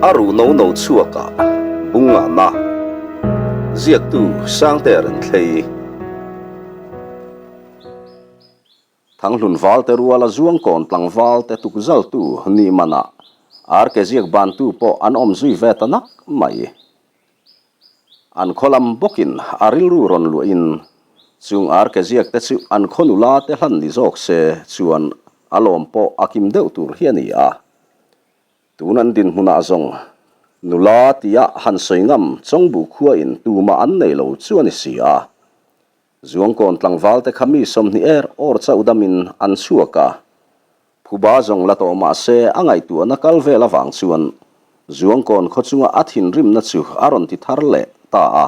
A ruh no no chhuakah bung ngahna ziaktu Sangte Renthlei. Thanghlun valte ruala zuangkawn tlangvalte tukzaltu nih manah ar ke ziak bantu pawh an awm zui ve ta nak mai. An khaw lam bawkin a rilru rawn luahin chung ar ke ziak te chu an khaw nula te hlan ni zawk se chuan a lawm pawh a kim deuh tur hi a ni a. Tun an dinhmunah zawng nula tia han sawi ngam Chawngbuh khuain tumah an nei lo chu a ni si a. Zuangkawn tlangval te kha mi 20 er awr chauh damin an chhuak a. Phuba zawng la tawh mah se a ngaihtuahna kal vel avang chuan Zuangkawn khaw chunga a thinrimna chu a rawn ti thar leh ta a.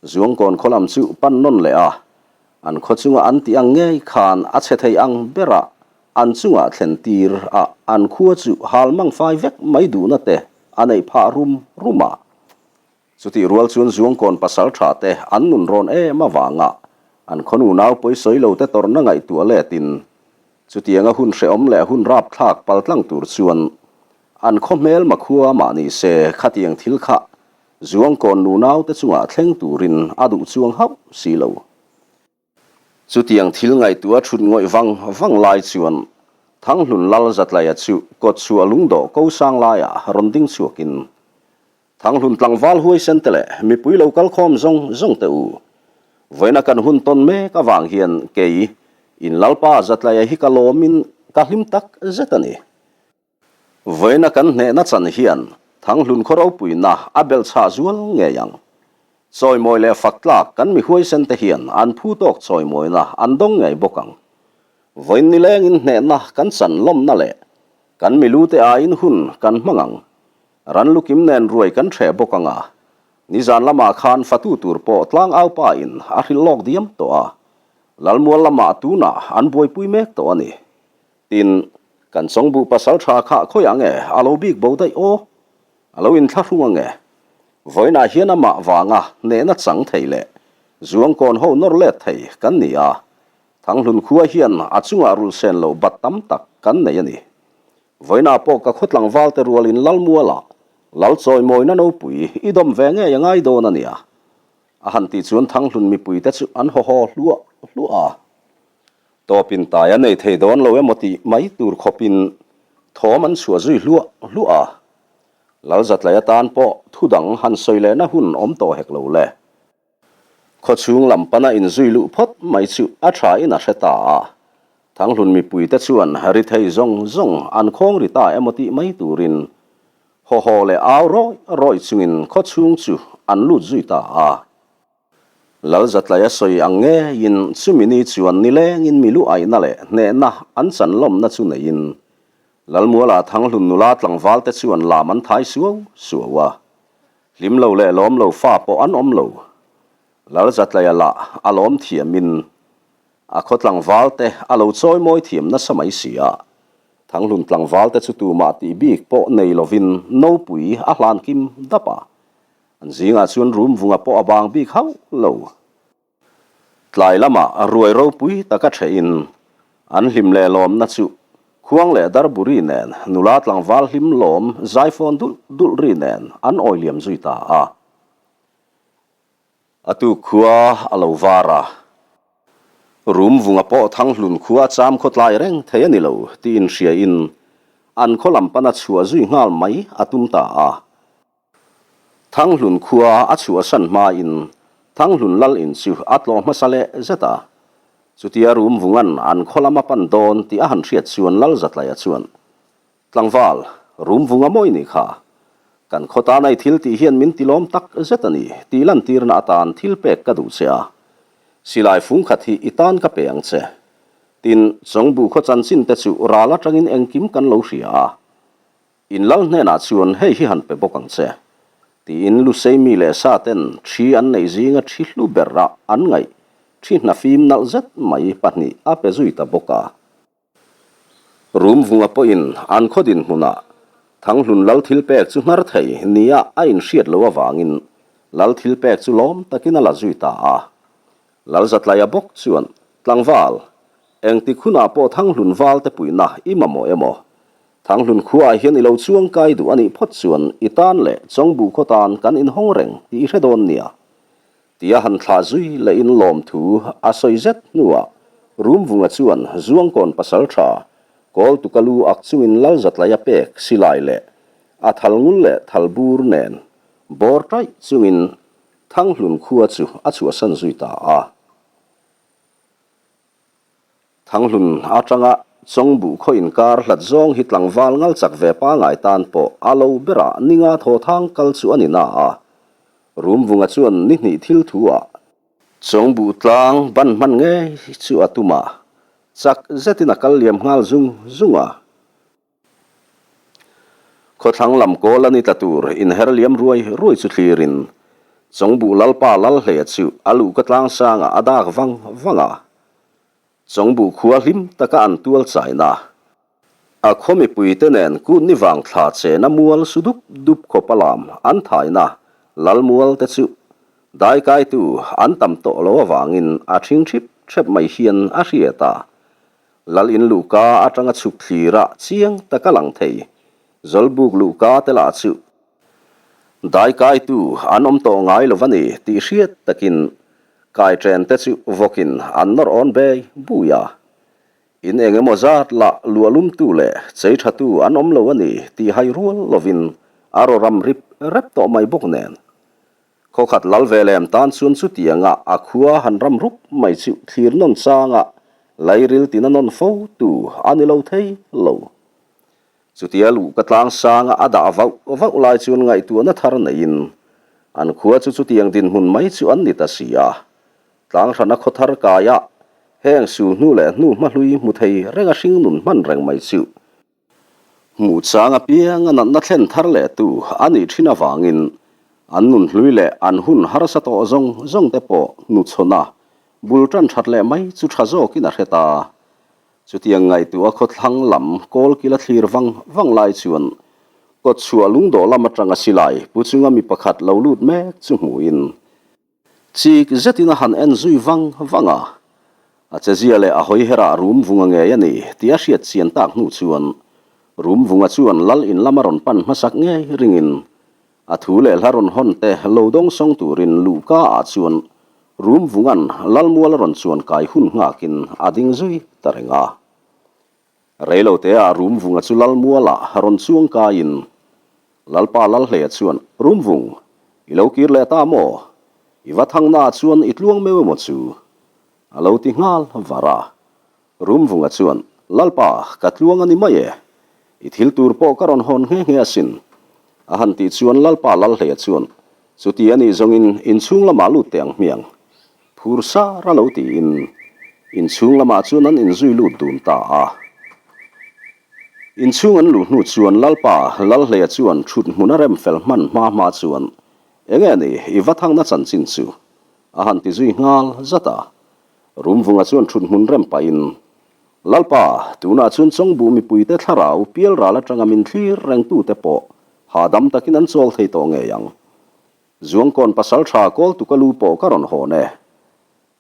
Zuangkawn khaw lam chu pan nawn leh a, an khaw chunga an tih ang ngei khan a chhe thei ang berah an chungah thlen tir a, an khua chu hal mang fai vek mai duhna te a neih phah rum rum a. Chutih rual chuan Zuangkawn pasal tha te an nun rawn em avanga an khaw nunau pawisawi lo te tawrhna ngaihtuah letin chutianga hun hrehawm leh hun rapthlak paltlang tur chuan an khaw hmelma khua mah ni se khatiang thil kha Zuangkawn nunau te chungah thleng turin a duh chuang hauh si lo. Chutiang thil ngaihtuah thut ngawih vang vang lai chuan Thanghlun Lal Zatlaia chu kawtchhuah lungdawh ko sang laiah rawn ding chhuakin Thanghlun tlangval huaisen te leh mipui lo kal khawm zawng zawng teh u. Vawiina kan hun tawn mek avang hian kei in Lalpa Zatlaia hi ka lawmin ka hlim tak zet a ni. Vawiina kan hnehna chan hian Thanghlun khaw ropuina a belhchhah zual ngei ang. Chawimawi leh fak tlak kan mi huaisen te hian an phu tawk chawimawina an dawng ngei bawk ang. Vawiin nilengin hnehna kan chan lawmna leh kan milute aiin hun kan hmang ang. Ran lukim nen ruai kan hreh bawk ang a, nizan lamah khan fatu tur pawh tlangau pa in a hrilh lawk diam tawh a, Lalmual lamah tunah an buaipui mek tawh a ni. Tin, kan Chawngbuh pasal tha kha khawiah nge a lo bik bo daih aw? A lo inthlahrung ang e. Vawiinah hian amah vanga hnehna chang thei leh Zuangkawn ho nawr let thei kan ni a, Thanghlun khua hian a chungah rulhsen loh bat tam tak kan nei a ni. Vawiinah pawh ka khaw tlangval te rualin Lalmuala, Lal chawimawina nopui i dawm ve ngei a ngai dawn a nia. A han tih chuan Thanghlun mipui te chu an haw haw hluah hluah a. Tawpin tai a nei thei dawn lo emaw tih mai tur khawpin thawm an chhuah zui hluah hluah a. Lal Zatlaia tan pawh thu dang han sawi lehna hun awm tawh hek lo le. Khawchhung lam pana inzui luh phawt mai chu a tha in a hre ta a. Thanghlun mipuite chuan ri thei zawng zawng an khawng ri ta emaw tih mai turin haw haw leh au rawi rawi chungin khawchhung chu an lut zui ta a. Lalzatlaia sawi ang ngeiin chumi ni chuan nilengin mi lu aihna leh hnehna an chan lawmna chu neiin Lalmuala Thanghlun nula tlangvalte chuan lam an thai suau suau a. Hlim lo leh lawm lo fa pawh an awm lo. Lalzatlaia lah a lawm thiamin a khaw tlangvalte a lo chawimawi thiam nasa mai si a. Thanghlun tlangvalte chu tumah tih bik pawh nei lovin nopui a hlan kim dap a. An zingah chuan Rumvunga pawh a bang bik hauh lo. Tlai lamah ruai ropui taka thehin an hlim leh lawmna chu khuang leh darburi nen nula tlangval hlim lawm zaifawn dulh dulh ri nen an awiliam zui ta a. A tuk khua a lo var a, Rumvunga pawh Thanghlun khua a cham khawtlai reng thei a ni lo tih inhriain an khaw lam pana chhuah zui nghal mai a tum ta a. Thanghlun khua a chhuahsan hmain Thanghlun lal in chu a tlawh hmasa leh zet a. Chutia Rumvunga'n an khaw lam a pan dawn tih a han hriat chuan Lal Zatlaia chuan, Tlangval, Rumvunga mawi ni kha. Kan khaw tana i thil tih hian min tilawm tak zet a ni tih lantirna atan thil pek ka duh che a. Silai fung khat hi i tan ka pe ang che. Tin, Chawngbu khaw chanchin te chu ral atangin engkim kan lo hria a. In lal hnenah chuan hei hi han pe bawk ang che, tiin Lusei mi leh sa ten thi an neih zinga thi hlu ber ah an ngaih thi hna fim nalh zet mai pahnih a pe zui ta bawk a. Rumvunga pawhin an khaw dinhmunah Thanghlun lal thil pek chu hnar thei nia a inhriat loh avangin lal thil pek chu lawm takin a la zui ta a. Lalzatlaia bawk chuan tlangval, engtik hunah pawh Thanghlun val te puihna i mamawh emaw? Thanghlun khuaah hian i lo chuang kai duh a nih phawt chuan i tan leh Chawngbuh khaw tan kan inhawng reng tih i hre dawn nia. Tia han thlah zui lehin lawmthu a sawi zet hnuah Rumvunga chuan Zuangkawn pasaltha Kawltuka lu ak chungin Lalzatlaia pek silai leh a thal ngul leh thal bur nen bawr taih chungin Thanghlun khua chu a chhuahsan zui ta a. Thanghlun atanga Chawngbuh khaw inkar hlat zawng hi tlangval ngal chak ve pangai tan pawh a lo berah ninga thaw thang kal chu a ni na a. Rumvunga chuan ni hnih thil thu ah Chawngbuh tlang ban hman ngei chu a tum a, chak zetin a kal liam nghal zung zung a. Khawthlang lam kawl a ni tla tur inher liam ruai ruai chu thlirin Chawngbuh Lalpa Lalhleia chu a luhka tlang sangah a dak vang vang a. Chawngbuh khua hlim taka an tual chaina a khaw mipuite nen kut ni vang thla chena mual su dup dup khawpa lam an thaina Lalmual te chu daikaitu an tam tawh lo avangin a thing thip thep mai hian a hriat a. Lal in luhka atanga chhuk thlira chiang taka lang thei. Zawlbuk luhka te lah chu daikaitu an awm tawh ngai lo va ni tih hriat takin kaiṭen te chu vawkin an nawr awn bei bui a. In eng emaw zat lah luahlumtu leh chei thatu an awm lo a ni tih hai rual lovin a raw ram rip rep tawh mai bawk nen. Khawkhat lal ve lem tan chuan chutianga a khua han ram rup mai chu thlir nawn changa lairil tina nawn fo tu a ni lo thei lo. Chutia luh ka tlang sanga a dah vauh vauh lai chuan ngaihtuahna thar neiin an khua chu chutiang dinhmun mai chu an ni ta si a. Tlanghrana khaw thar kaia heng sul hnu leh hnu hmahlui hmu thei renga hringnun hman reng mai chu Hmuh chang apianga natna thlen thar leh tu a nih thin avangin an nunhlui leh an hun harsa tawh zawng zawng te pawh hnuchhawn a, bul tan that leh mai chu tha zawkin a hre ta. Chutiang ngaihtuah khawthlang lam kawlkil a thlir vang vang lai chuan kawtchhuah lungdawh lam atanga silai pu chunga mi pakhat lo lut mek chu hmuhin Chik zetin a han en zui vang vang a, a chezia leh a hawi herah rum vunga ngei a ni tih a hriat chian tak hnu chuan rum vunga chuan lal in lama rawn pan hmasak ngei ringin a thu leh hla rawn hawn te lo dawng sawng turin luhka ah chuan rum vunga'n lal mual a rawn chuan kai hun nghakin a ding zui ta reng a. Reiloteah Rumvunga chu Lalmualah rawn chuang kaiin Lalpa Lalhleia chuan, Rumvung, i lo kir leh ta maw? I va thangnaah chuan i tluang meuh emaw chu? A lo ti nghal var a. Rumvunga chuan, Lalpa, ka tluang a ni mai e. I thil tur pawh ka rawn hawn nghe nghe asin. A han tih chuan Lalpa Lalhleia chuan, Chuti a nih zawngin inchhung lamah lut teh ang hmiang. Phur sar a lo tiin inchhung lamah chuan an inzui lut dun ta a. Inchhung an luh hnu chuan Lalpa Lalhleia chuan thut hmun a rem fel hman hma hma chuan Enge ni i va thangna chanchin chu? a han ti zui nghal zat a. Rumvunga chuan thut hmun rem pahin Lalpa, tunah chuan Chawngbuh mipuite thlarau pialral atanga min thlir rengtute pawh hahdam takin an chawl thei tawh ngei ang. Zuangkawn pasaltha Kawltuka lu pawh ka rawn hawn e.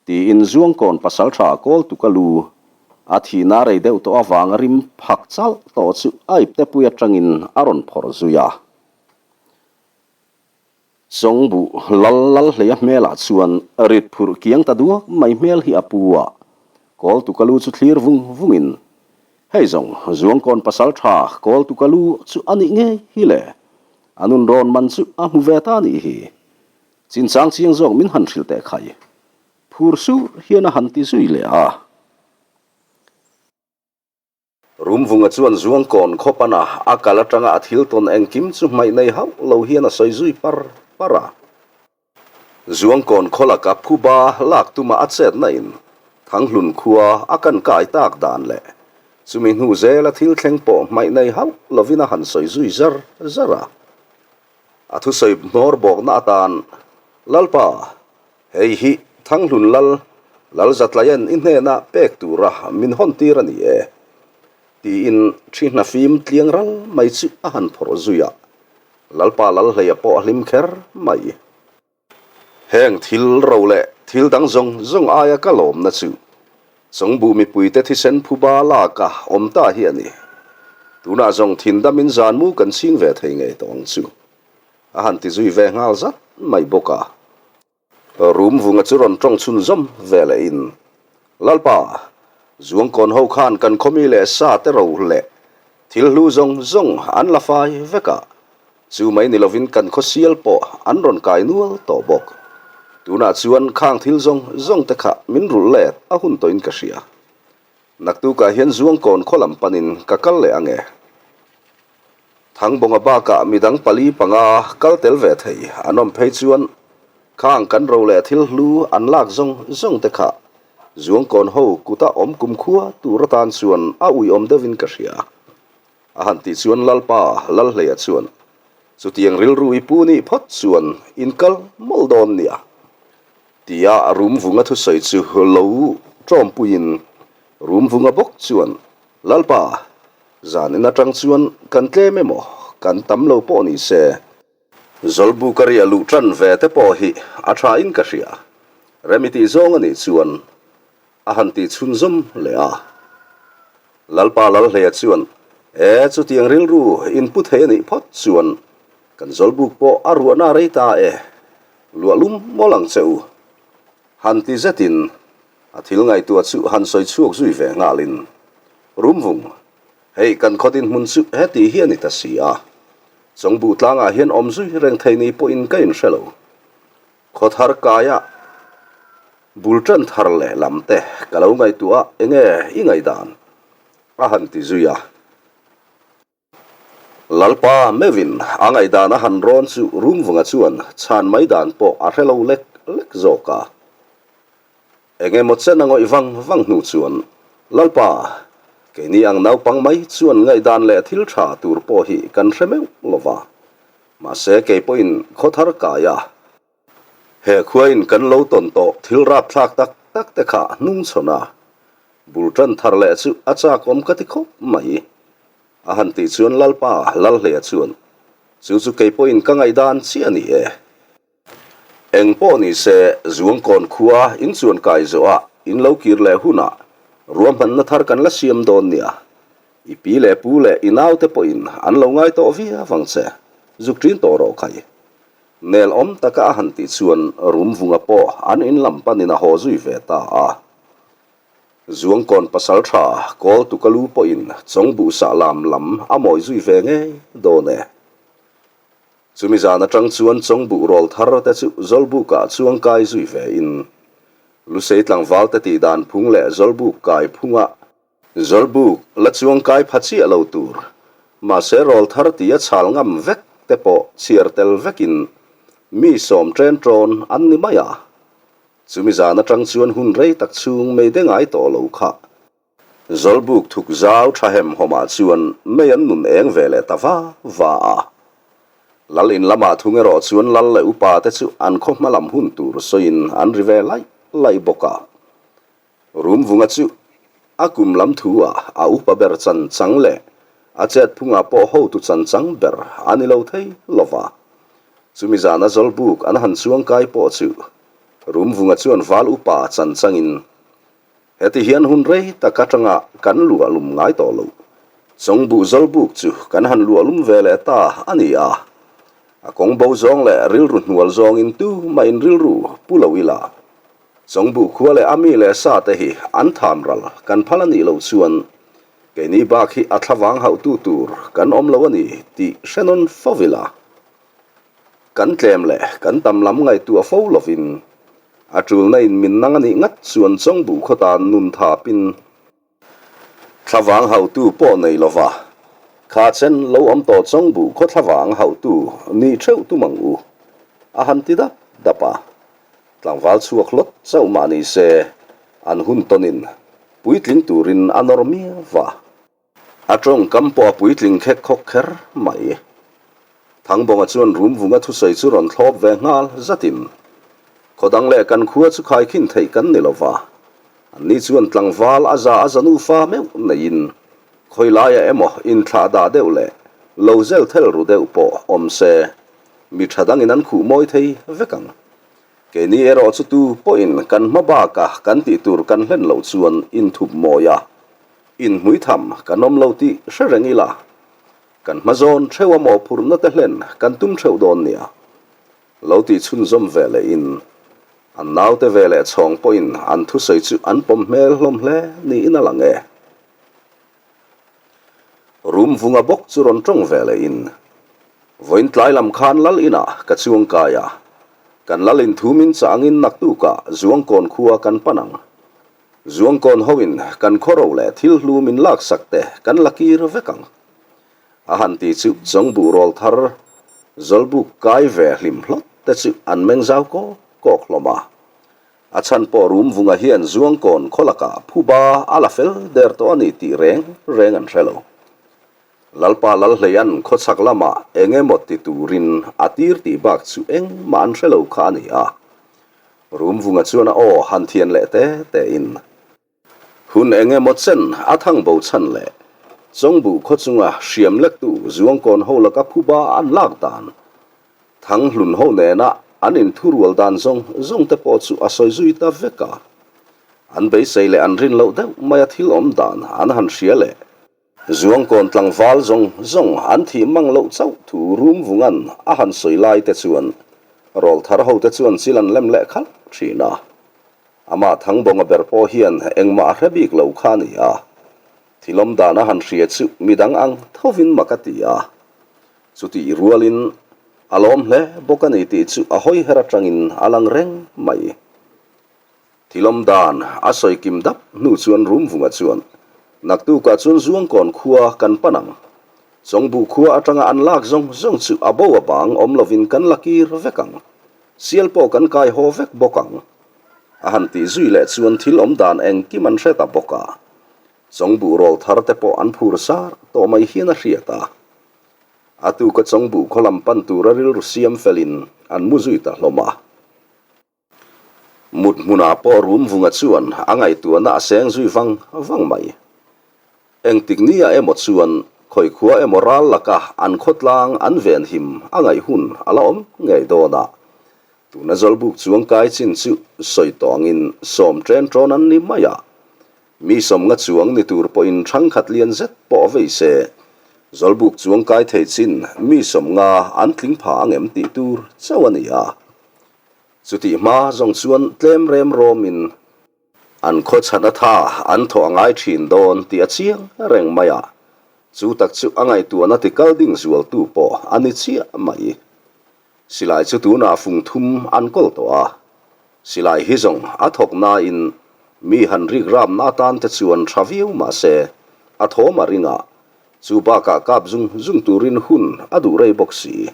Tiin Zuangkawn pasaltha Kawltuka lu a thihna rei deuh tawh avanga rim phak chalh tawh chu a iptepui atangin a rawn phawrh zui a. Chawngbuh lal lal hleia hmelah chuan rit phurh kiang ta duak mai hmel hi a pu a. Kawltuka lu chu thlir vung vungin, Hei zawng, Zuangkawn pasaltha Kawltuka lu chu a nih ngei hi le. A nun rawn man chu a hmu ve ta nih hi. Chinchang chiang zawk min han hrilh teh khai. Phur sur hian a han ti zui leh a. Rumvunga chuan Zuangkawn khaw pana a kal atanga a thil tawn engkim chu hmaih nei hauh lo hian a sawi zui par par a. Zuangkawn khaw laka phuba lak tuma a chetna in Thanghlun khua a kan kai tak dan leh chumi hnu zela thil thleng pawh hmaih nei hauh lovin a han sawi zui zar zar a. A thusawi hnawr bawkna atan, Lalpa, hei hi Thanghlun Lal, Lalzatlaien i hnena pek tura min hawn tir a ni e, tiin thi hnafim tliang ral mai chu a han phawrh zui a. Lalpa Lalhleia pawh a hlim kher mai. Heng thil ro leh thil dang zawng zawng aia ka lawmna chu Chawngbuh mipuite thisen phuba laka awm ta hi a ni. Tunah zawng thin damin zan mu kan ching ve thei ngei tawh ang chu. A han ti zui ve nghal zat mai bawk a. Rum vunga chu rawn tawng chhunzawm ve lehin, Lalpa, Zuangkawn ho khan kan khawmi leh sa te ro leh thil hlu zawng zawng an la fai vek a, chu mai ni lovin kan khawsial pawh an rawn kai nual tawh bawk. Tunah chuan khang thil zawng zawng te kha min rulh let a hun tawhin ka hria. Naktukah hian Zuangkawn khaw lam panin ka kal leh ange. Thangbawnga bakah midang pali panga kal tel ve thei an awm phei chuan khang kan ro leh thil hlu an lak zawng zawng te kha Zuangkawn ho kuta awm kumkhua tur atan chuan a uiawm deuhin ka hria. A han tih chuan Lalpa Lalhleia chuan chutiang rilru i pu nih phawt chuan in kal mawlh dawn nia tia Rumvunga thusawi chu lo tawmpuiin Rumvunga bawk chuan Lalpa Zan in atang chuan kan tlem emaw, kan tam lo pawh ni se. Zawlbuk a riah luh tan ve te pawh hi a tha in ka hria. Remi tih zawng a nih chuan a han tih chhunzawm leh a. Lalpa Lalhleia chuan, E, chutiang rilru in pu thei a nih phawt chuan kan zawlbuk pawh a ruahna rei ta e, luah lum mawlh ang che u. Han ti zetin a thil ngaihtuah chu han sawi chhuak zui ve nghalin, Rumvung, hei kan khaw dinhmun chu heti hi a ni ta si a, Chawngbuh tlangah hian awm zui reng thei ni pawhin ka inhre lo. Khaw thar kaia bul tan thar leh lam te ka lo ngaihtuah a, enge i ngaihdan? a han ti zui a. Lalpa meuhin a ngaihdan a han rawn chu Rumvunga chuan chhan mai dan pawh a hre lo lek lek zawk a. Eng emaw chen a ngawih vang vang hnu chuan, Lalpa, keini ang naupang mai chuan ngaihdan leh thil tha tur pawh hi kan hre meuh lo va. Mahse kei pawhin khaw thar kai a. He khuain kan lo tawn tawh thil rapthlak tak tak te kha hnungchhawn a, bul tan thar leh chu a chakawm ka ti khawp mai. A han tih chuan Lalpa Lalhleia chuan, Chu chu kei pawhin ka ngaihdan chiah a ni e. Eng pawh ni se, Zuangkawn khua in chuan kai zawhah in lo kir leh hunah ruahmanna thar kan la siam dawn nia. I pi leh pu leh i naute pawhin an lo ngai tawh viau ang che, zuk ṭin tawh rawh khai. Nel awm taka a han tih chuan Rumvunga pawh an in lam panin a haw zui ve ta a. Zuangkawn pasal tha kawl tu ka lu pawhin Chawngbuh sah lam lam a mawi zui ve ngei dawn e. Chumi zan atang chuan Chawngbuh rawl thar te chu Zawlbukah chuang kai zui ve in Lusei tlangval te tih dan phung leh Zawlbuk kai phunga Zawlbuk la chuang kai pha chiah lo tur mahse rawl thar tia chhal ngam vek te pawh chhiar tel vekin mi sawm ṭen ṭawn an ni mai a. Chumi zan atang chuan hun rei tak chhung mei de ngai tawh lo kha. Zawlbuk thuk zau tha hem hawmah chuan mei an nun eng ve leh ta va va a. Lal in lamah thung erawh chuan lal leh upa te chu an khaw hma lam hun tur sawiin an ri ve laih laih bawk a. Rumvunga chu a kum lam thu ah a upa ber chan chang leh a chet phungah pawh hotu chan chang ber a ni lo thei lo va. Chumi zana Zawlbuk an han chuang kai pawh chu Rumvunga chuan val upa chan changin heti hian hun rei tak atanga kan luah lum ngai tawh lo. Chawngbuh Zawlbuk chu kan han luah lum ve leh ta a ni a. A kawng bo zawng leh rilru hnual zawngin tu mah in rilru pu lo ila. Chawngbuh khua leh a mi leh sa te hi an tham ral kan phal a nih loh chuan keini bak hi a thlavang hauhtu tur kan awm lo a ni tih hre nawn fo ila. Kan tlem leh kan tam lam ngaihtuah fo lovin a tulna in min nang a nih ngat chuan Chawngbuh khaw tan nun thapin Thlavang hauhtu pawh nei lova, kha chen lo awm tawh Chawngbuh khaw thlavang hauhtu nih theuh tum ang u, a han ti dap dap a. Tlangval chhuak hlawt chauh mah ni se, an hun tawnin puitling turin a nawr miau va. A tawngkam pawh a puitling khek khawk kher mai. Thangbawnga chuan Rumvunga thusawi chu rawn thlawp ve nghal zatin, Khaw dang leh kan khua chu khaikhin theih kan ni lova, anni chuan tlangval a za a za nufa meuh neiin khawi laiah emaw inthlah dah deuh leh lo zel thel ru deuh pawh awm se, mi tha dangin an khuh mawi thei vek ang. Keini erawh chu tu pawhin kan hma baka kan tih tur kan hlen loh chuan inthup mawi a, Inhmui tham kan awm lo tih hre reng ila. Kan hmazawn theuh a mawhphurhna te hlen kan tum theuh dawn nia. Lo tih chhunzawm ve leh in an naute ve leh chhawng pawhin an thusawi chu an pawm hmel hlawm hle niin a lang e. Rum vunga bawk chu rawn tawng ve leh in vawiin tlai lam khan lal inah ka chuang kai a, kan lal in thu min chah angin naktukah Zuangkawn khua kan pan ang. Zuangkawn hoin kan khawro leh thil hlu min laksak te kan la kir vek ang. A han ti chu Chawngbuh rawl thar Zawlbuk kai ve hlim hlawt te chu an meng zau kawk kawk hlawm a. A chhan pawh Rumvunga hian Zuangkawn khaw lakah phuba a la fel der tawh a ni tih reng reng an hre lo. Lalpa Lalhleia'n khawchhak lamah eng emaw ti turin a tir tih bak chu engmah an hre lo kha a ni a. Rumvunga chuan a aw han thian leh te tein. Hun eng emaw chen a thang bo chhan leh Chawngbuh khaw chunga hriam lektu Zuangkawn ho laka phuba an lak dan, Thanghlun ho nena an inthurual dan zawng zawng te pawh chu a sawi zui ta vek a. An beisei leh an rin loh deuh maia thil awm dan an han hria leh. Zuangkawn tlangval zawng zawng an thih mang loh chauh thu Rumvunga'n a han sawi lai te chuan rawlthar ho te chuan chil an lem leh khalh thin a. Amah Thangbawnga ber pawh hian engmah a hre bik lo kha a ni a, thilawm dan a han hria chu midang ang thovin mak a ti a. Chutih rualin a lawm hle bawk a ni tih chu a hawi her atangin a lang reng mai. Thilawm dan a sawi kim dap hnu chuan Rumvunga chuan, Naktukah chuan Zuangkawn khua kan pan ang. Chawngbuh khua atanga an lak zawng zawng chu a bo a bang awm lovin kan la kir vek ang. Sial pawh kan kai haw vek bawk ang. A han tih zui leh chuan thil awm dan engkim an hre ta bawk a. Chawngbuh rawl thar te pawh an phur sar tawh mai hian a hriat a. A tuka Chawngbuh khaw lam pan tura rilru siam felin an mu zui ta hlawm a. Mut hmunah pawh Rumvunga chuan a ngaihtuahna a seng zui vang vang mai. Engtik nia emaw chuan khawi khua emaw ral laka an khawtlang an venhim a ngaih hun a la awm ngei dawn a. Tuna Zawlbuk chuang kai chin chu sawi tawh angin sawm ṭen ṭawn an ni mai a. Mi sawmnga chuang ni tur pawhin ṭhangkhat lian zet pawh vei se, Zawlbuk chuang kai thei chin mi sawmnga an tling pha angem tih tur chauh a ni a. Chutih hma zawng chuan tlem rem rawmin an khaw chhan a tha an thawh a ngai thin dawn tih a chiang reng mai a, chu tak chu a ngaihtuahna ti kal ding zualtu pawh a ni chiah mai. Silai chu tunah fung thum an kawl tawh a, silai hi zawng a thawk nain mi han rik ramna atan te chuan tha viau mah se a thawm a ring a, chu bakah kap zung zung turin hun a duh rei bawk si.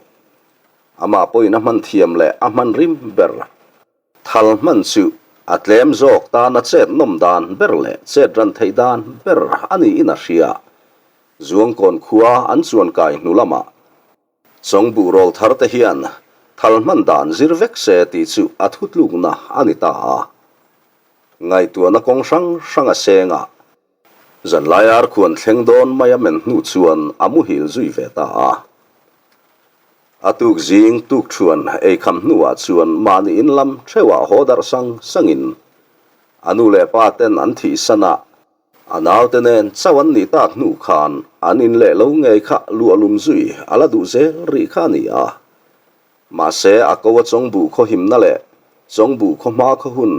Amah pawhin a hman thiam leh a hman rim ber. Thal hman chu a tlem zawk tana chet nawm dan ber leh chet ran theih dan ber a niin a hria. Zuangkawn khua an chuan kai hnu lamah Chawngbuh rawl thar te hian thal hman dan zir vek se tih chu a thutlukna a ni ta a. Ngaihtuahna kawng hrang hrang a seng a. Zanlai arkhuan thleng dawn mai a men hnu chuan a muhil zui ve ta a. A tuk zing tuk thuan eikham hnuah chuan mahni in lam theuhah haw darh sang sangin a nu leh pa ten an thihsan a, a naute nen chauh an nih tak hnu khan an in leh lo ngei kha luahlum zui a la duh zel rih kha a ni a. Mahse a ko a Chawngbuh khaw himna leh Chawngbuh khaw hma khaw hun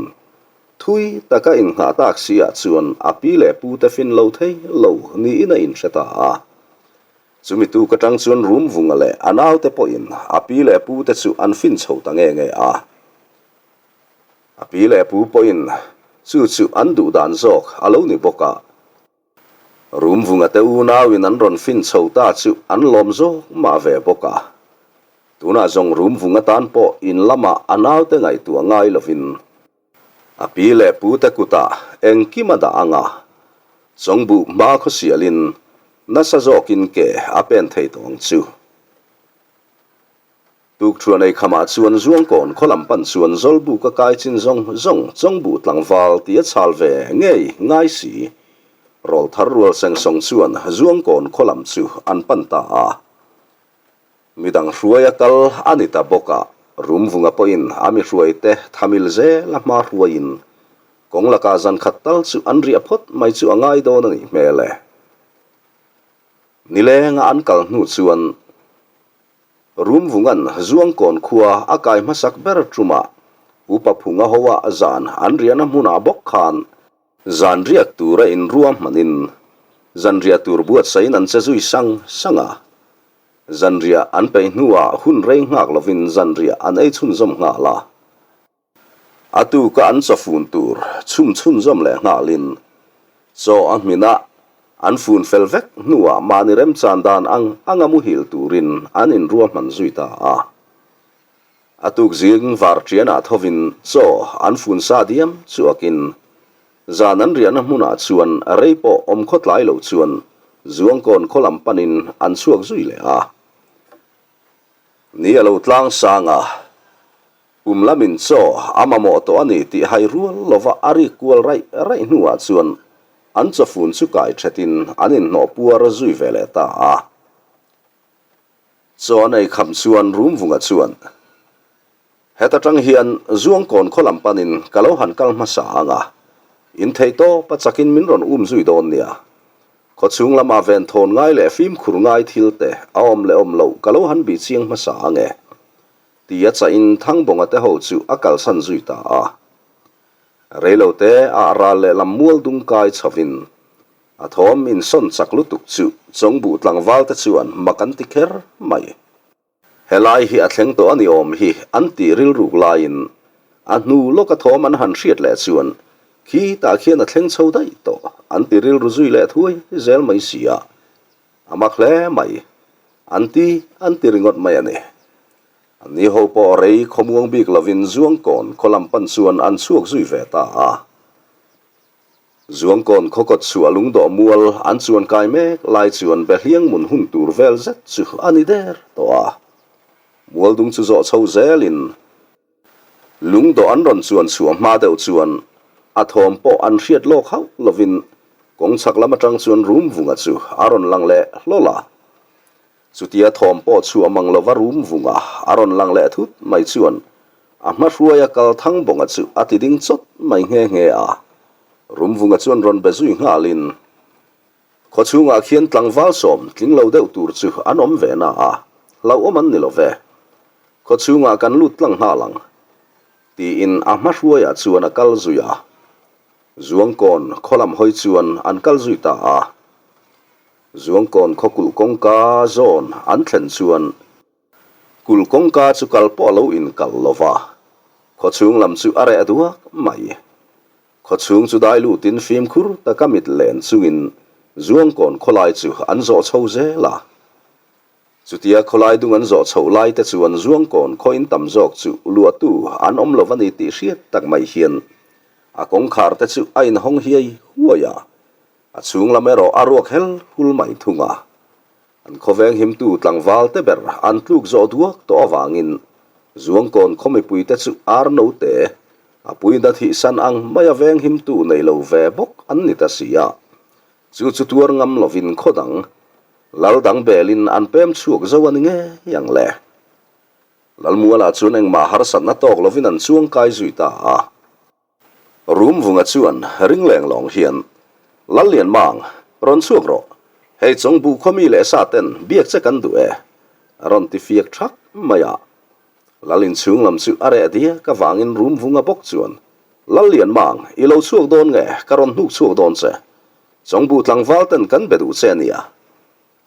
Thui taka innghah tak si ah chuan a pi leh pu te fin lo thei lo niin a inhre ta a. Chumi tuk atang chuan Rumvunga leh a naute pawhin a pi leh pu te chu an fin chho ta nge nge a. A pi leh pu pawhin chu chu an duh dan zawk a lo ni bawk a. Rumvunga te unauin an rawn fin chho ta chu an lawm zawk mah ve bawk a. Tunah zawng Rumvunga tan pawh in lamah a naute ngaihtuah ngai lovin a pi leh pute kutah engkim a dah ang a, Chawngbuh hma khawsialin nasa zawkin ke a pen thei tawh ang chu. Tukṭhuan ei khamah chuan Zuangkawn khaw lam pan chuan Zawlbuk a kai chin zawng zawng Chawngbuh tlangval tih a chhal ve ngei ngai si. Rawlthar rual sengsawng chuan Zuangkawn khaw lam chu an pan ta a. Midang hruai a kal a ni ta bawk a, Rumvunga pawhin a mi hruaite thamil zel a hma hruaiin kawng lakah zan khat tal chu an riah phawt mai chu a ngai dawn a nih hmel e. Nilenga an kal hnu chuan Rumvunga'n Zuangkawn khua a kai hmasak ber ṭumah Upa Phunga hoa zan an riahna hmunah bawk khan zan riak tura inruahmanin zanriah tur buatsaihin an che zui sang sang a. Zanriah an peih hnuah hun rei nghak lovin zanriah an ei chhunzawm nghal a. A tuka an chawfun tur chhum chhunzawm leh nghalin chaw a hminah an fun fel vek hnuah mahni remchan dan ang anga muhil turin an inruahman zui ta a. A tuk zing varṭianah thovin chaw an fun sa diam chuakin zan an riahna hmunah chuan rei pawh awm khawtlai lo chuan Zuangkawn khaw lam panin an chhuak zui leh a. Ni a lo tlang sang a. Kum lamin chaw a mamawh tawh a ni tih hai rual lova a rik kual raih raih hnuah chuan an chawfun chu kai thetin an inhnawh puar zui ve leh ta a. Chaw an ei kham chuan Rumvunga chuan, Heta tang hian Zuangkawn khaw lam panin ka lo han kal hmasa ang a, in theih tawp a chakin min rawn um zui dawn nia. Khawchhung lama venthawn ngai leh fimkhur ngai thil te a awm leh awm loh ka lo han bih chiang hmasa ang e. Tia chahin Thangbawnga te ho chu a kalsan zui ta a. Reilote ah ral lehlam mual dung kai chhovin a thawm insawn chak lutuk chu Chawngbuh tlangval te chuan mak an ti kher mai. Helai hi a thleng tawh a ni awm hi an tih rilruk laiin a hnu lawka thawm an han hriat leh chuan khitah khian a thleng chho daih tawh an ti rilru zui leh thuai zel mai si a. A mak hle mai. An ti, an ti ringawt mai a ni. An ni ho pawh rei khawmuang bik lovin Zuangkawn khaw lam pan chuan an chhuak zui ve ta a. Zuangkawn khaw kawt chhuah lungdawh mual an chuan kai mek lai chuan Behliang mun hun tur vel zet chu a ni der tawh a. Mualdung chu zawh chho zelin. Lungdawh an rawn chuan chhuah hma deuh chuan a thawm pawh an hriat lawk hauh lovin kawng chhak lam atang chuan Rumvunga chu a rawn lang leh hlawl a. Chutia thawm pawh chhuah mang lova Rumvunga a rawn lang leh thut mai chuan a hma hruaia kal Thangbawnga chu a ti ding chawt mai nghe nghe a. Rumvunga chuan rawn be zui nghalin Khawchhungah khian tlangval sawm tling lo deuh tur chu an awm ve na a, hlauhawm an ni lo ve. Khawchhungah kan lut tlang nghal ang, tiin a hma hruaiah chuan a kal zui a. Zuangkawn khaw lam hawi chuan an kal zui ta a. Zuangkawn khaw kulh kawngka zawn an thlen chuan kulh kawngka chu kal pawh a lo inkalh lo va, khawchhung lam chu a reh duak mai. Khawchhung chu dai lutin fimkhur taka mit len chungin Zuangkawn khawlai chu an zawh chho zel a. Chutia khawlai dung an zawh chhoh lai te chuan Zuangkawn khaw in tam zawk chu luahtu an awm lo a ni tih hriat tak mai hian a kawngkhar te chu a inhawng hiai huai a, a chhung lam erawh a ruak hel hul mai thung a. An khawveng himtu tlangval te ber an tluk zawh duak tawh avangin Zuangkawn khaw mipuite chu ar note a puina thihsan ang maia veng himtu nei lo ve bawk an ni ta si a. Chu chu tuar ngam lovin khaw dang lal dang belin an pem chhuak zo a ni ngei ang le. Lalmualah chuan engmah harsatna tawk lovin an chuang kai zui ta a. Rumvunga chuan ring leng lawng hian, Lallian Mang, rawn chhuak rawh. Hei Chawngbuh khaw mi leh sa ten biak che kan duh e, a rawn ti fiak thak mai a. Lal inchhung lam chu a reh diak avangin Rumvunga bawk chuan, Lallian Mang, i lo chhuak dawn nge ka rawn hnuk chhuak dawn che? Chawngbuh tlangval ten kan be duh che a nia,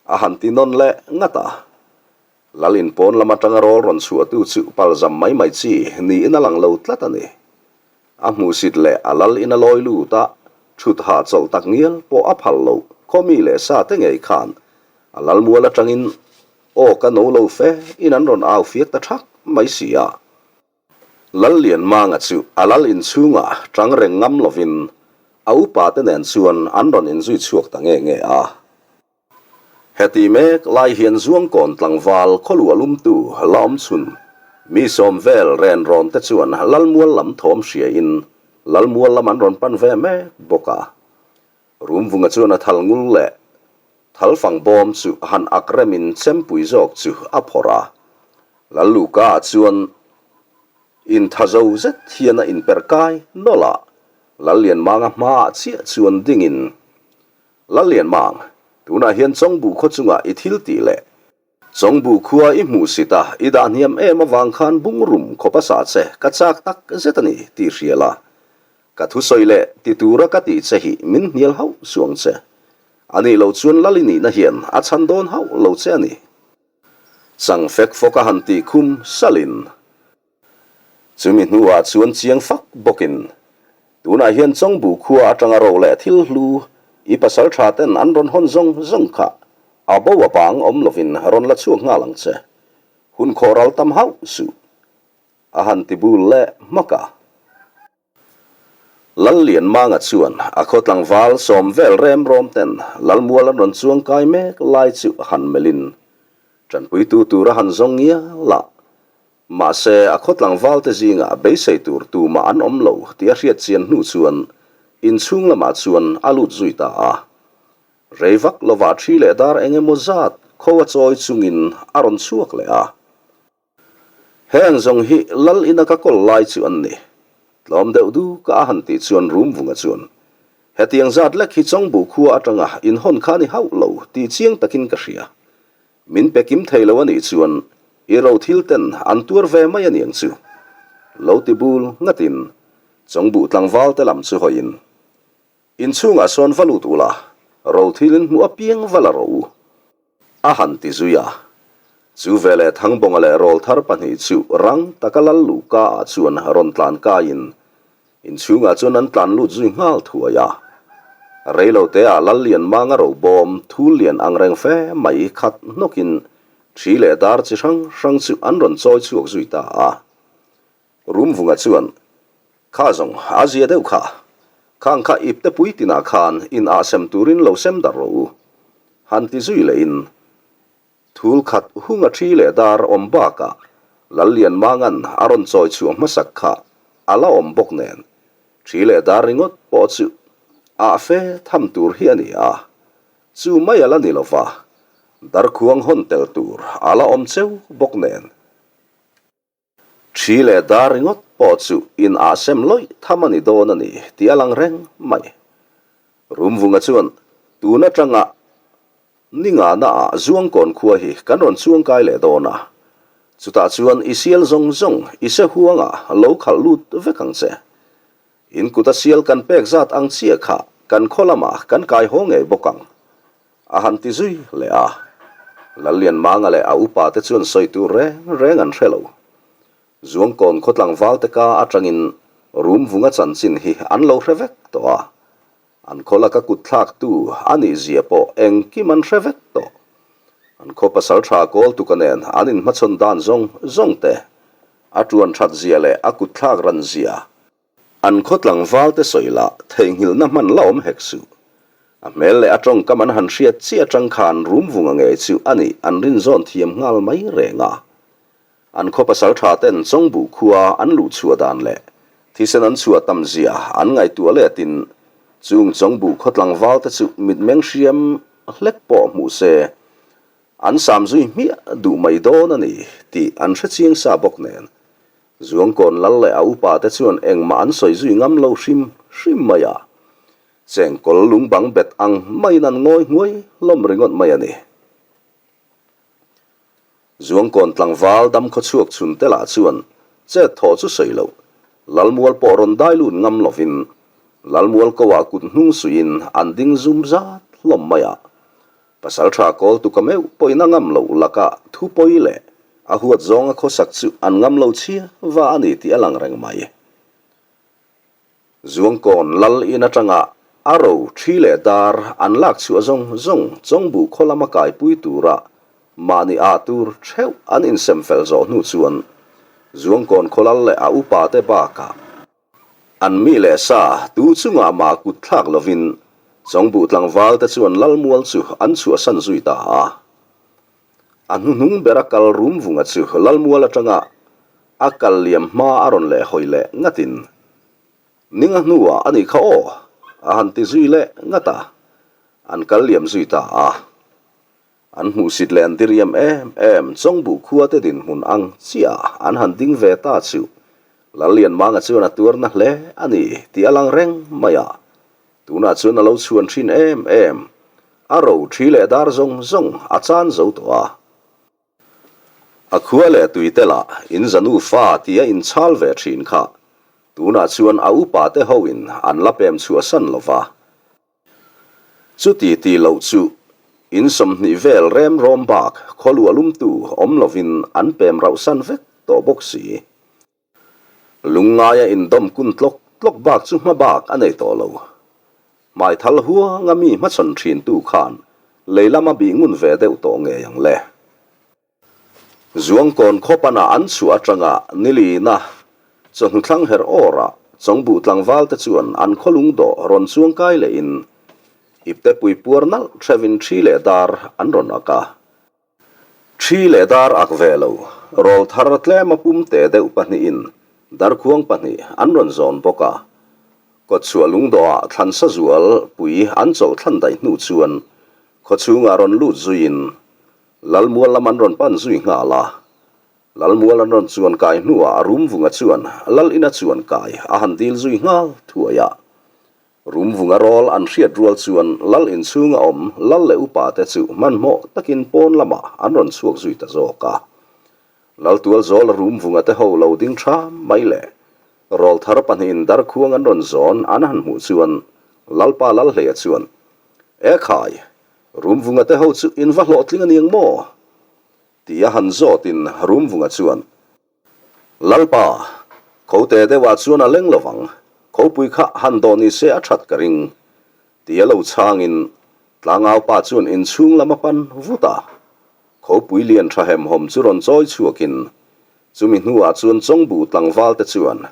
a han ti nawn leh ngat a. Lal inpawn lam atanga rawl rawn chhuahtu chu palzam mai mai chi niin a lang lo tlat a ni. A hmuhsit leh a lal in a lawi lut a, thut hahchawlh tak ngial pawh a phal loh khaw mi leh sa te ngei khan a lal mual atangin aw ka no lo fe in an rawn au fiak ta thak mai si a. Lallianmanga chu a lal inchhungah tang reng ngam lovin a upa te nen chuan an rawn inzui chhuak ta nge nge a. Heti mek lai hian Zuangkawn tlangval khawluah lumtu la awm chhun mi sawm vel ren rawn te chuan Lalmual lam thawm hriain Lalmual lam an rawn pan ve mek bawk a. Rumvunga chuan a thal ngul leh thalfang bawm chu han ak remin chempui zawk chu a phawrh a. Lalluka ah chuan inthazo zet hian a inperh kai nawlh a, Lallianmanga hmaah chiah chuan dingin Lallianmang. Tunah hian Chawngbuh khaw chungah i thil tih leh Chawngbuh khua i hmuhsit a, i dah hniam em avang khan bungrum khawpa sa che ka chak tak zet a ni tih hria la. Ka thusawi leh ti tura ka tih che hi min hnial hauh suang che. A nih loh chuan Lali nihna hian a chhan dawn hauh lo che a ni. Chang fek fawk a han tih khum salin. Chumi hnuah chuan chiang fak bawkin, Tunah hian Chawngbu khua atanga ro leh thil hlu i pasal tha ten an rawn hawn zawng zawng kha a bo a bang awm lovin rawn la chhuak nghal ang che. Hun khawh ral tam hauh suh. A han ti bul leh hmak a. Lallianmanga chuan a khaw tlangval sawm vel remrawm ten Lalmual an rawn chuang kai mek lai chu han melhin tanpuitu tur a han zawng ngial a. Mahse, a khaw tlangval te zingah beisei tur tumah an awm lo tih a hriat chian hnu chuan inchhung lamah chuan a lut zui ta a. Rei vak lovah thi leh dar eng emaw zat kho a chawi chungin a rawn chhuak leh a. Heng zawng hi Lal ina ka kawl lai chu an ni. Tlawm deuh du ka a han tih chuan Rumvunga chuan, Hetiang zat lek hi Chawngbuh khua atanga inhawn kha ni hauh lo tih chiang takin ka hria. Min pe kim thei lo a nih chuan i ro thil ten an tuar ve mai a niang chu. Lo ti bul ngatin Chawngbuh tlangval te lam chu hawiin, Inchhungah sawn va lut ula, ro thil in hmuh apiang va la rawh u. A han ti zui a. Chu veleh Thangbawnga leh Rawlthar pahnih chu rang taka lal luhka ah chuan rawn tlan kaiin inchhungah chuan an tlan lut zui nghal thuai a. Reilote ah Lal Lianmanga robawm thul lian ang reng fe mai khat hnawkin thi leh dar chi hrang hrang chu an rawn chawi chhuak zui ta a. Rumvunga chuan, Kha zawng, a zia deuh kha. Khang kha ipte pui tinah khan in ah sem turin lo sem darh rawh u. Han ti zui lehin, Thul khat hunga thi leh dar awm bakah Lallianmanga'n a rawn chawi chhuah hmasak kha a la awm bawk nen, thi leh dar ringawt pawh chu ah fe tham tur hi a ni a. Chu mai a la ni lova, darkhuang hawn tel tur a la awm cheu bawk nen. Thi leh dar ringawt pawh chu in ah sem lawih tham a ni dawn a ni tih a lang reng mai. Rumvunga chuan tun atanga ni ngana ah Zuangkawn khua hi kan rawn chuangkai leh dawn a, chutah chuan i sial zawng zawng i se huangah lo khalh lut vek ang che. In kuta sial kan pek zat ang chiah kha kan khaw lamah kan kai haw ngei bawk ang A han ti zui leh a. Lallianmanga leh a upa te chuan sawi tur reng reng an hre lo. Zuangkawn khaw tlangval te ka atangin Rumvunga chanchin hi an lo hre vek tawh a. An khaw laka kut thlaktu a nih zia pawh engkim an hre vek tawh. An khaw pasal tha Kawltuka nen an inhmachhawn dan zawng zawng te, a tuan that zia leh a kut thlak ran zia, An khaw tlangval te sawi lah theihnghilhna hman la awm hek suh. A hmel leh a tawngkam an han hriat chiah atang khan Rumvunga ngei chu a nih an rin zawn thiam nghal mai reng a. An khaw pasal tha ten Chawngbuh khua an luh chhuah dan leh thisen an chhuah tam zia an ngaihtuah letin chung Chawngbuh khaw tlangval te chu mitmeng hriam hlek pawh hmuh se an sam zui hmiah duh mai dawn a ni tih an hre chiang sa bawk nen Zuangkawn lal leh a upa te chuan engmah an sawi zui ngam lo hrim hrim mai a, chengkawl lung bang bet ang maiin an ngawi hnuai hlawm ringawt mai a ni. Zuangkawn tlangval dam khaw chhuak chhun te lah chuan chet thawh chu sawi loh, Lalmual pawh rawn dai lut ngam lovin Lalmual ko ah kut hnung suihin an ding zum zat hlawm mai a, Pasal tha kawl tu ka meuh pawhin a ngam loh lakah thu pawi leh a huat zawnga khawsak chu an ngam lo chhia va a ni tih a lang reng mai. Zuangkawn lal in atanga a ro thi leh dar an lak chhuah zawng zawng Chawngbuh khaw lama kaipui tura mahni ah tur theuh an insem fel zawh hnu chuan Zuangkawn khaw lal leh a upa te bakah An mi leh sa tu chungah mah kut thlak lovin Chawngbuh tlangval te chuan Lalmual chu an chhuahsan zui ta a. A hnuhnung bera kal Rumvunga chu Lalmual atanga a kal liam hma a rawn leh hawi leh ngatin, Ninga hnuah a nih kha aw, a han ti zui leh ngat a, an kal liam zui ta a. An hmuhsit leh an diriam em em Chawngbuh khua te dinhmun ang chiah an han ding ve ta chu Lallianmanga chuan a tuarna hle a ni tih a lang reng mai a. Tunah chuan a lo chhuan thin em em. A ro ṭhi leh dar zawng zawng a chan zo tawh a. A khua leh tui te lah in zanu fa tia inchhal ve ṭhin kha tunah chuan a upa te hoin an la pem chhuahsan lo va. Chuti ti loh chu in 20 vel rem rawm bak khawluah lumtu awm lovin an pem rauhsan vek tawh bawk si. Lungngaia indawm kun tlawk tlawk bak chu hma bak a nei tawh lo. Hmaithal huanga mi hmachhawn thintu khan lei lama bih ngun ve deuh tawh ngei ang le. Zuangkawn khawpana an chhuah atanga nilina chawhnu thlang herh awrah Chawngbuh tlangval te chuan an khawlung dawh rawn chuangkai lehin iptepui puar nalh hrevin ṭhi leh dar an rawn ak a. Ṭhi leh dar ak ve lo, rawl thar tlema pum te deuh pahnihin darkhuang pahnih an rawn zawn bawk a. Kawtchhuah lungdawhah thlansa zual pui an chawlh thlan daih hnu chuan khawchhungah rawn lut zuiin Lalmual lam an rawn pan zui nghal a. Lalmual an rawn chuan kai hnuah Rumvunga chuan Lal ina chuan kai a han dil zui nghal thuai a. Rumvunga rawl an hriat rual chuan Lal inchhunga awm Lal leh upa te chu hmanhmawh takin pawn lamah an rawn chhuak zui ta zawk a. Lal tualzawla Rumvunga te ho lo ding tha mai le. Rawl thar pahnihin darkhuang an rawn zawn an han hmuh chuan Lalpa Lalhleia chuan, E khai, Rumvunga te ho chu in va hlawhtling a niang maw? Ti a han zawtin Rumvunga chuan, Lalpa, khote deuhah chuan a leng lovang, khopui kha han dawh ni se a that ka ring, ti a lo chhangin tlangau pa chuan inchhung lam a pan vut a. Khopui lian tha hemhawm chu rawn chawi chhuakin chumi hnuah chuan Chawngbuh tlangval te chuan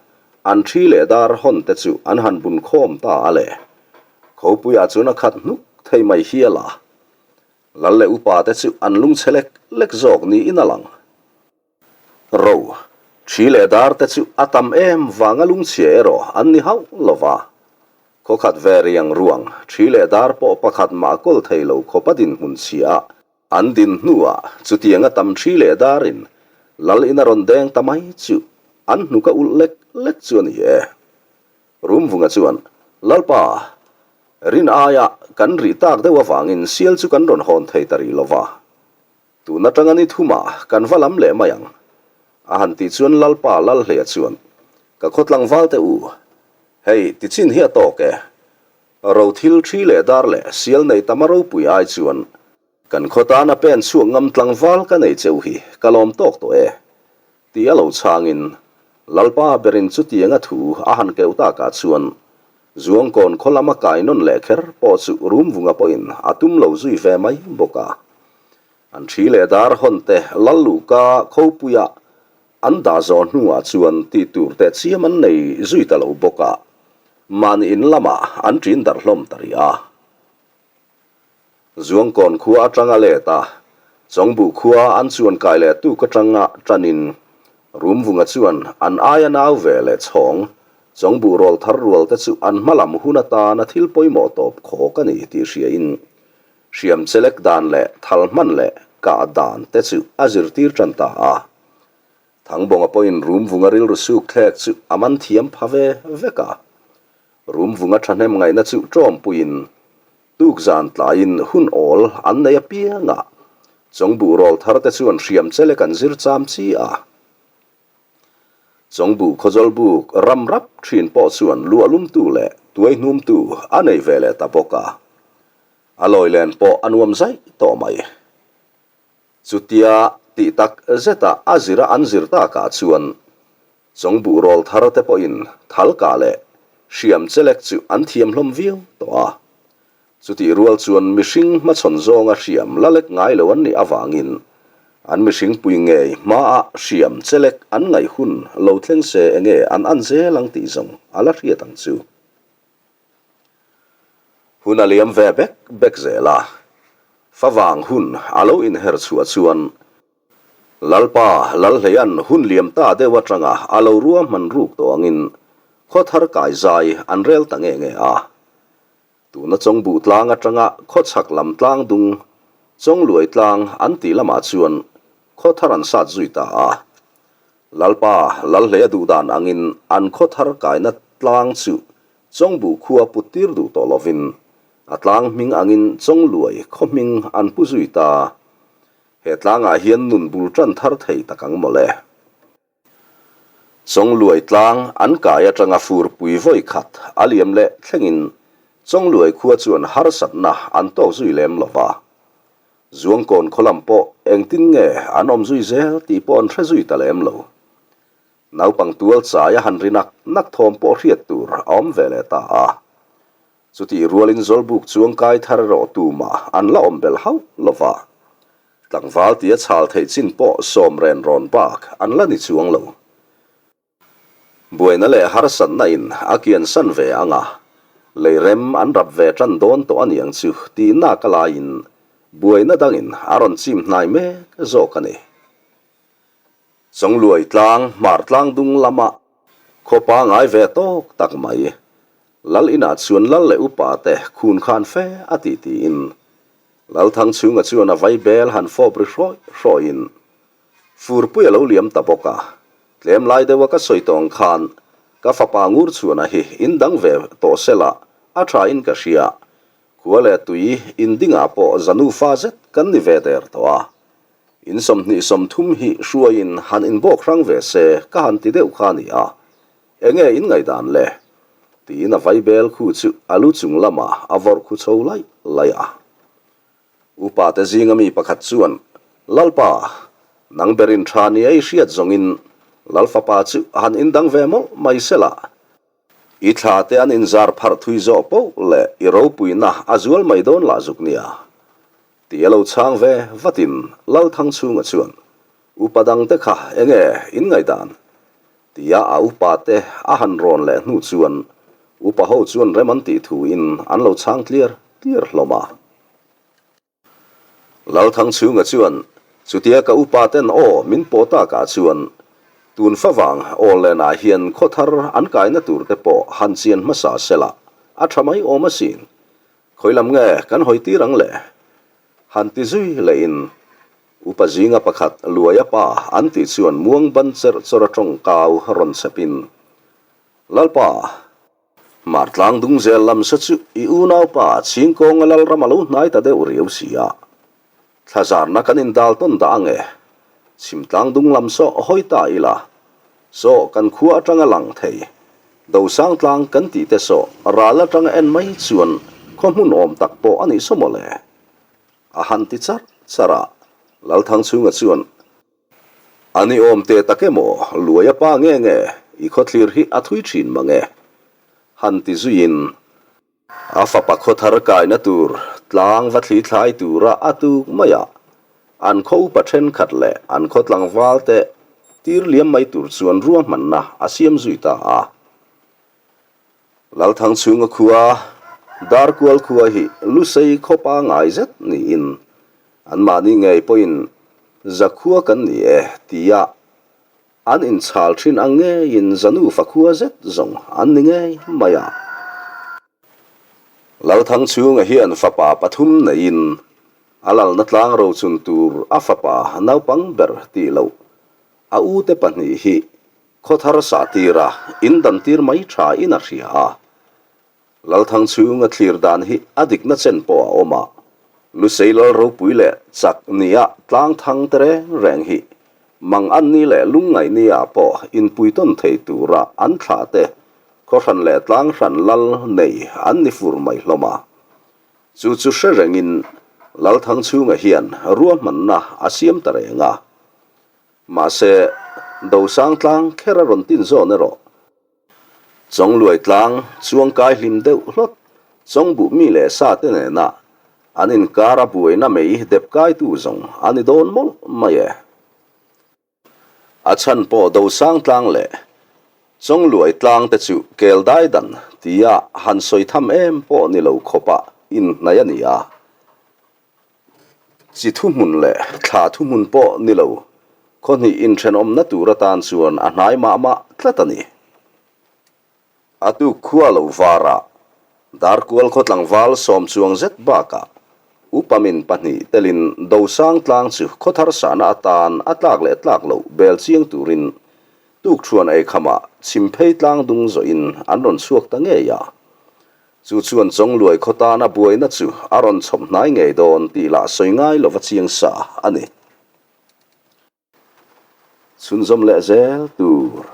an thi leh dar hawn te chu an han bun khawm ta a le. Khopuiah chuan a khat hnuk thei mai hial a. Lal leh upa te chu an lungchhe lek lek zawk niin a lang. Ro, ṭhi leh dar te chu a tam em vanga lungchhia erawh an ni hauh lo va. Khaw khat ve riang ruang, ṭhi leh dar pawh pakhat mah kawl thei lo khawpa dinhmun chhia an din hnuah chutianga tam ṭhi leh darin lal in a rawn deng ta mai chu an hnuk a ulh lek lek chu a ni e. Rumvunga chuan, Lalpa, rin aia kan rih tak deuh avangin sial chu kan rawn hawn thei ta rih lo va. Tun atanga ni thumah kan va lam leh mai ang. A han tih chuan Lalpa Lalhleia chuan, Ka khaw tlangval teh u, hei tichin hi a tawk e. Ro thil thi leh dar leh sial nei tam a ropui ai chuan kan khaw tana pen chhuak ngam tlangval ka nei cheu hi ka lawm tawk tawh e. Ti a lo chhangin Lalpa berin chutianga thu a han keuh takah chuan Zuangkawn khaw lama kai nawn leh kher pawh chu Rumvunga pawhin a tum lo zui ve mai bawk a. An ṭhi leh dar hawn te Lal Luhka khopuia an dah zawh hnuah chuan tih tur teh chiam an nei zui ta lo bawk a, mahni in lamah an ṭin darh hlawm ta rih a. Zuangkawn khua atanga let a, Chawngbuh khua an chuan kai leh tuk atanga tanin Rumvunga chuan an aia nau ve leh chhawng Chawngbuh rawl thar rual te chu an hma lam hun atana thil pawimawh tawp khawk a ni tih hriain hriam chelek dan leh thal hman leh kah dan te chu a zirtir tan ta a. Thangbawnga pawhin Rumvunga rilru suk thlek chu a man thiam pha ve vek a. Rumvunga thahnem ngaihna chu ṭawmpuiin tukzan tlaiin hun awl an nei apiang a, Chawngbuh rawl thar te chuan hriam chelek an zir cham chi a. Chawngbuh khawzawlbuk ram rap ṭhin pawh chuan luahlumtu leh tuaihnumtu a nei ve leh ta bawk a, a lawi len pawh a nuam zaih tawh mai. Chutia tih tak zeta a zira an zir takah chuan Chawngbuh rawl thar te pawhin thal kah leh hriam chelek chu an thiam hlawm viau tawh a. Chutih rual chuan mihring hmachhawn zawnga hriam la lek ngai lo an nih avangin an mihring pui ngei hmaah hriam chelek an ngaih hun lo thleng se enge an an zel ang tih zawng a la hriat ang chu. Hun a liam ve bek bek zel a, favang hun a lo inher chhuah chuan Lalpa, Lalhleia'n hun liam ta deuh atanga a lo ruahman ruk tawh angin khaw thar kai zai an rel ta nge nge a. Tuna Chawngbuh tlang atanga khaw chhak lam tlang dung, Chawngluai tlang an tih lamah chuan khaw thar an sat zui ta a. Lalpa, Lalhleia duhdan angin an khaw thar kaina tlang chu Chawngbuh khua put tir duh tawh lovin. A tlang hming angin Chawngluai khaw hming an pu zui ta. He tlangah hian nun bul tan thar thei tak ang mawle. Chawngluai tlang an kai atanga furpui vawi khat a liam leh thlengin Chawngluai khua chuan harsatna an tawk zui lem lo va. Zuangkawn khaw lam pawh engtin nge an awm zui zel tih pawh an hre zui ta lem lo. Naupang tual chai a han ri nak nak thawm pawh hriat tur a awm ve leh ta a. Chutih rualin Zawlbuk chuang kai thar erawh tumah an la awm belh hauh lo va. Tlangval tia chhal theih chin pawh sawm ren rawn bak an la ni chuang lo. Buaina leh harsatna in a kian san ve ang a, lei rem an rap ve tan dawn tawh a niang chu tih nak a laiin buaina dangin a rawn chim hnai mek zawk a ni. Chawngluai tlang, hmar tlang dung lama khaw pangai ve tawk tak mai. Lal inah chuan lal leh upa te khun khan fe a ti tiin Lalthang chhunga chuan a vai bel han fawp ri hrawih hrawihin furpui a lo liam ta bawk a. Tlem lai deuha ka sawi tawng khan ka fapa ngur chhuana hi in dang ve tawh sela a tha in ka hria. Khua leh tui in dingah pawh zanufa zet kan ni ve der tawh a. In 23 hi hruaiin han inbawk hrang ve se ka han ti deuh kha a ni a, enge in ngaihdan le? Tiin a vaibel khu chu a lu chung lamah a vawrh khu chho laih laih a. Upa te zinga mi pakhat chuan, Lalpa, nang berin tha ni ei hriat zawngin Lalfapa chu han indang ve mawlh mai sela, I thla te an inzar pharh thui zawh poh leh i ropuina a zual mai dawn lah zuk nia. Ti a lo chhang ve vatin Lalthangchhunga chuan, Upa dangte kha enge in ngaihdan? Tia a upa te a han rawn leh hnu chuan upa ho chuan rem an tih thu in an lo chhang tliar tliar hlawm a. Lalthangchhunga chuan, Chutia ka upa ten aw min pawh takah chuan tun favang aw lenah hian khaw thar an kaina tur te pawh han chian hmasa sela a tha mai awm asin. Khawi lam nge kan hawi tir ang le? Han ti zui lehin upa zinga pakhat Luaia pa an tih chuan muang ban cherh chawrh a tawngkau rawn chhepin, Lalpa, Hmar tlang dung zel lam sa chu i unaupa Chhingkawnga Lalram a lo hnai ta deuh riau si a. Thlazarna kan indal tawn dah ange. Chhim tlang dung lam saw hawi ta ila. Saw kan khua atanga lang thei. Dosang tlang kan tih te saw ral atanga en mai chuan khaw hmun awm tak pawh a nih saw mawle. A han ti charh charh a, Lalthangchhunga chuan A ni awm teh tak emaw, Luaia pa nge nge, i khawthlir hi a thui thin mang e? Han ti zuiin, a fapa khawthar kaina tur tlang va thli thlai tura a tuk mai a, an khaw upa thenkhat leh an khaw tlangval te tir liam mai tur chuan ruahmanna a siam zui ta a. Lalthangchhunga khua, Darkual khua hi Lusei khaw pangai zet niin anmahni ngei pawhin Zakhua kan ni e tia an inchhal thin ang ngeiin Zanufa khua zet zawng an ni ngei mai a. Lalthangchhunga hian fapa pathum neiin a lalna tlang rochun tur a fapa naupang ber tih loh a ute pahnih hi Khawthar sah tira in dan tir mai tha in a hria a. Lalthang chhunga thlir dan hi a dikna chen pawh a awm a. Lusei lal ropui leh chak nia tlang thang te reng reng hi mang an ni leh lungngaih nia pawh inpui tawn thei tura an thlah te khaw hran leh tlang hran lal nei an ni fur mai hlawm a. Chu chu hre rengin Lalthang chhunga hian ruahmanna a siam ta reng a. Mahse, Dosang tlang kher a rawn tin zawn erawh. Chawngluai tlang chuangkai hlim deuh hlawt Chawngbuh mi leh sa te nena an inkar a buaina mei dep kaitu zawng a ni dawn mawlh mai e. A chhan pawh Dosang tlang leh Chawngluai tlang te chu kel dai dan tia han sawi tham em pawh ni lo khawpa inhnaih a ni a. Chi thuhmun leh thla thuhmun pawh ni lo, khaw hnih inthenawmna tur atan chuan a hnai mah mah tlat a ni. A tuk khua lo varah Darkual khaw tlangval sawm chuang zet bakah upa min pahnih telin Dosang tlang chu khaw thar sahna atan a tlak leh tlak loh bel chiang turin tuk thuan ei khamah chhim phei tlang dung zawhin an rawn chhuak ta ngei a. Chu chuan Chawngluai khaw tana buaina chu a rawn chhawp hnai ngei dawn tih lah sawi ngai lova chiang sa a ni. Chhunzawm leh zel tur.